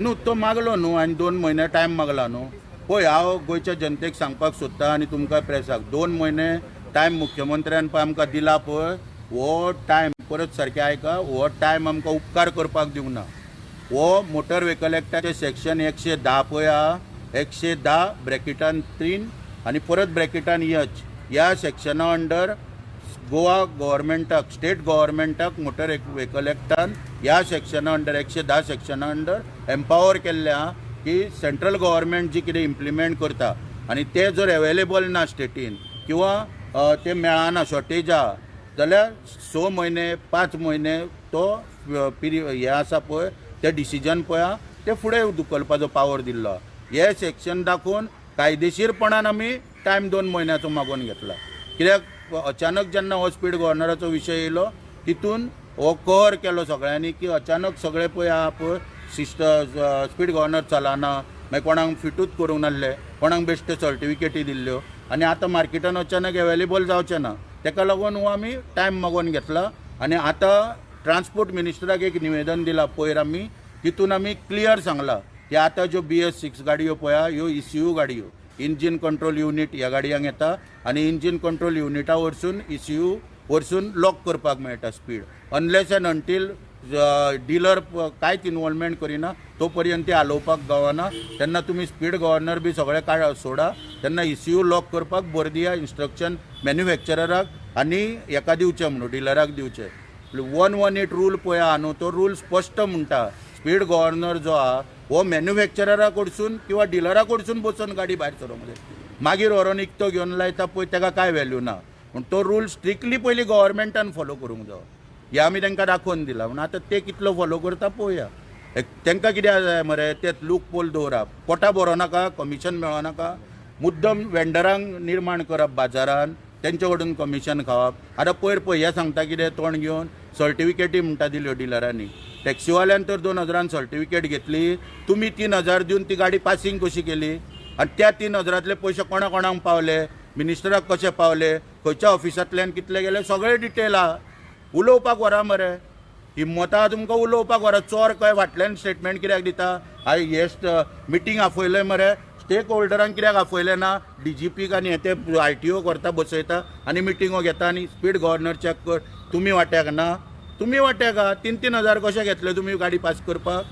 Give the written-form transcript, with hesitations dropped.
न्हू, तो मागलो न्हू आनी 2 म्हयने टायम मागला न्हू. पळय, हांव गोंयच्या जनतेक सांगपाक सोदता आनी तुमकां प्रेसाक, 2 म्हयने टायम मुख्यमंत्र्यान पळय आमकां दिला पळय, हो टायम परत सारकें आयका, हो टायम आमकां उपकार करपाक दिवंक ना. हो मोटर व्हेकल एक्टाचे सेक्शन 110 पळय आहा, 110 ब्रॅकेटान 3 आनी परत ब्रॅकेटान एच, ह्या सेक्शना अंडर गोवा गव्हर्मेंटाक, स्टेट गव्हर्मेंटाक मोटर व्हेकल एक्टान ह्या सेक्शना अंडर, 110 सेक्शना अंडर एम्पावर केल्लें आहा की सेंट्रल गव्हर्मेंट जी कितें इम्प्लिमेंट करता आनी ते जर एवेलेबल ना स्टेटीन किंवा ते मेळना, शॉर्टेज आहा जाल्यार 6 म्हयने, 5 म्हयने तो पिरियड हें आसा पळय, ते डिसिजन पळय आहा, ते फुडें धुकलपाचो पावर दिल्लो आहा. हे सेक्शन दाखोवन कायदेशीरपणान आमी टायम 2 म्हयन्याचो मागोवन घेतला, कित्याक अचानक जेन्ना हो स्पीड गव्हर्नराचो विशय येयलो, तितून हो कहर केलो सगळ्यांनी की अचानक सगळे पळय आहा पळय सिस्ट स्पीड गव्हर्नर चलना, मागीर कोणाक फिटूच करूंक नासले, कोणाक बेश्टे सर्टिफिकेटी दिल्ल्यो आनी आतां मार्केटान अचानक एवेलेबल जावचें ना. तेका लागून हो आमी टायम मागोवन घेतला आनी आतां ट्रान्सपोर्ट मिनिस्टराक एक निवेदन दिलां पयर आमी. तितून आमी क्लियर सांगलां की आतां ज्यो बीएस 6 गाडयो पळय आहा, ह्यो इसीयू गाडयो, इंजीन कंट्रोल युनीट ह्या गाडयांक येता आनी इंजीन कंट्रोल युनिटा वरसून, इसीयू वरसून लॉक करपाक मेळटा speed. Unless and until dealer कांयच इनवॉल्वमेंट करिना, तो पर्यंत ती हालोवपाक गावना. तेन्ना तुमी स्पीड गव्हर्नर बी सगळें काड सोडा, तेन्ना इसीयू लॉक करपाक बरें दिया इन्स्ट्रक्शन मॅन्युफॅक्चरराक आनी हेका दिवचें म्हणून, डिलराक दिवचें. 118 रूल पळय आहा न्हू, तो रूल स्पश्ट म्हणटा, स्पीड गव्हर्नर जो आहा हो मॅन्युफॅक्चररा कडसून किंवा डिलरा कडसून बसून गाडी भायर सरोंक जाय. मागीर व्हरोन इकतो घेवन लायता पळय, तेका कांय व्हॅल्यू ना. पूण तो रूल स्ट्रिक्टली पयलीं गव्हर्मेंटान फॉलो करूंक जायो, हें आमी तांकां दाखोवन दिलां. पूण आतां ते कितलो फॉलो करता पळोवया. तांकां कितें जाय मरे, ते लूप होल दवरप, पोटा भरों नाका, कमिशन मेळो नाका, मुद्दम वेंडरांक निर्माण करप बाजारान, तेंचे कडून कमिशन खावप. आतां पयर पळय, हें सांगता कितें तोंड घेवन, सर्टिफिकेटी म्हणटा दिल्यो डिलरांनी. टॅक्सीवाल्यान तर 2000न सर्टिफिकेट घेतली, तुमी 3000 दिवन ती गाडी पासींग कशी केली? आनी त्या 3000तले पयशे कोणा कोणाक पावले, मिनिस्टराक कशे पावले, खंयच्या ऑफिसांतल्यान कितले गेले, सगळे डिटेल आहा. उलोवपाक व्हरा मरे, हिम्मत आहा तुमकां, उलोवपाक व्हरा. चोर खंय फाटल्यान स्टेटमेंट कित्याक दिता? हाय हे मिटींग आपयलें मरे, स्टेक होल्डरांक कित्याक आपयलें ना? डीजीपीक आनी हे ते आरटीओ करता, बसयता आनी मिटिंगो घेता आनी स्पीड गव्हर्नर चॅक कर. तुमी वाट्याक ना, तुमी वाट्याक आहा. 3-3 हजार कशे घेतले तुमी गाडी पास करपाक?